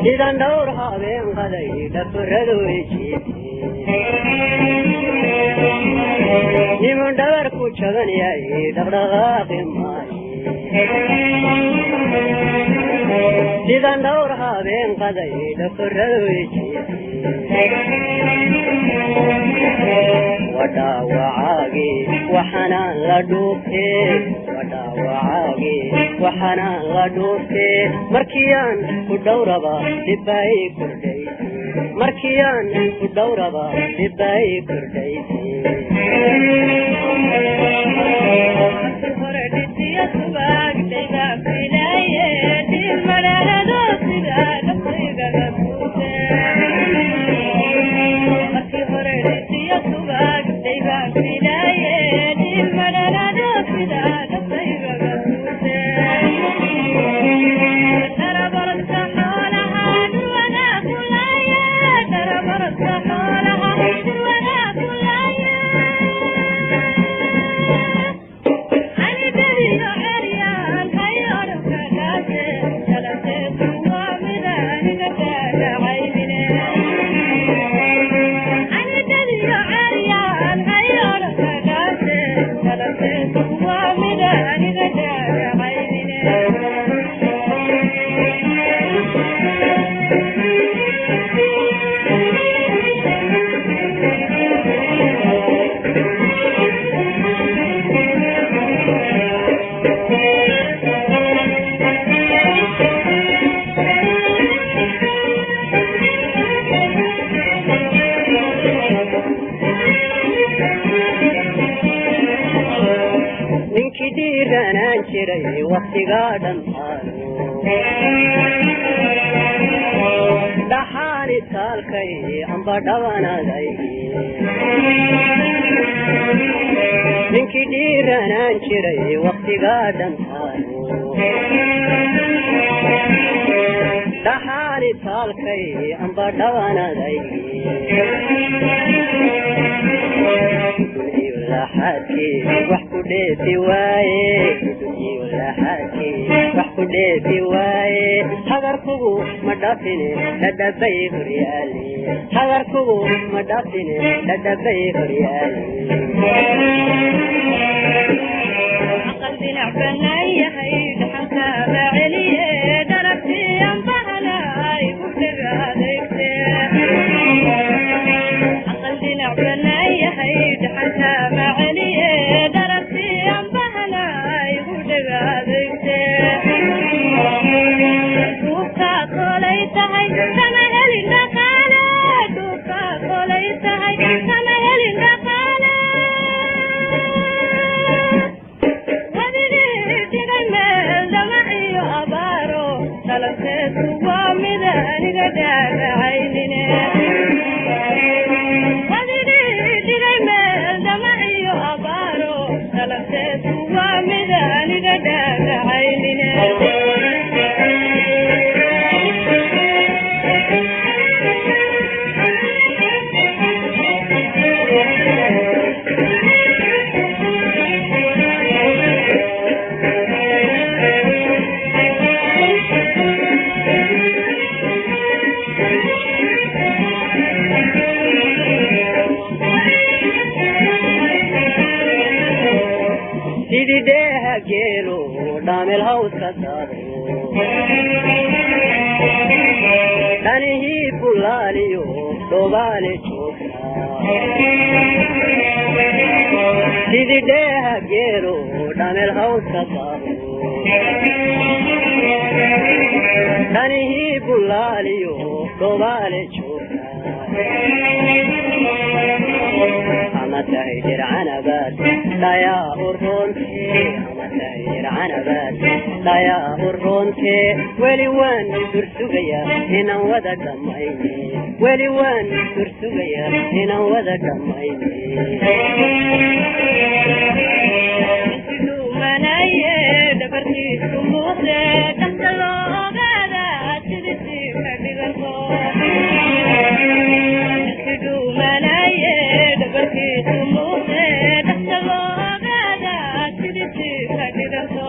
Sidan dhowr habeen qaday dhafaradu niman dhabarku jaban yahay dhaqdhaqaaqi maayo. Sidan dhowr habeen qaday dhafaradu wadhaawacaagi waxaanaan la dhuuftee, wadhaawacaagi waxaanaan la dhuuftee. Markiyaan ku dhowraba dhibbay kordhaysay, markiyaan ku dhowraba dhibbay kordhaysay. Ninkii dhiiranaan jiray waktigaa dhantaalo dhaxaani taalkay amba dhabanaday. Ninkii dhiiranaan jiray waktigaa dhantaalo dhaxaani taalkay amba dhabanaday. Wax ku dheefi waaye, wax ku dheefi waaye, hagarkugu ma dhafine dhadhabay horyaale, hagarkugu ma dhafine dhadhabay horyaale. Aqal dhinac banaan yahay dhaxalkaaba celiye, dharabtiyan bahana igu dhaga adeegte. Aqal dhinac banaan yahay dhaxalkaaba celiye, dharabtiyan bahana igu dhaga adeegte. Dhuubka kolay tahay kama helin dhaqaale, dhuubka kolay tahay kama helin dhaqaale. Wadigii dhigay meel dhamac iyo abaaro, dhalanteedu waa mid aniga dhaagacaynine. Wadigii dhigay meel dhamac iyo abaaro, dhalanteedu waa mid aniga dhaagacaynine. Sidii dheeha geelo dhaamel hawska daado, dhanihii bulaaliyo dhobaale joogta. Sidii dheeha geelo dhaamel hawska daado, dhanihii bulaaliyo dhobaale joogta. Ama tahay dhircanabaad dhayaa u roonte, ama tahay dhircanabaad dhayaa u roonte. Weli waan dursugayaa inaan wada dhammayne, weli waan dursugayaa inaan wada dhammayne. Manaye dhabarkiisu muuqde, dhaqsa loo ogaada sidisii ka dhiganto. Manaye dhabarkiisu muuqde, dhaqsa loo ogaada sidisii ka dhiganto.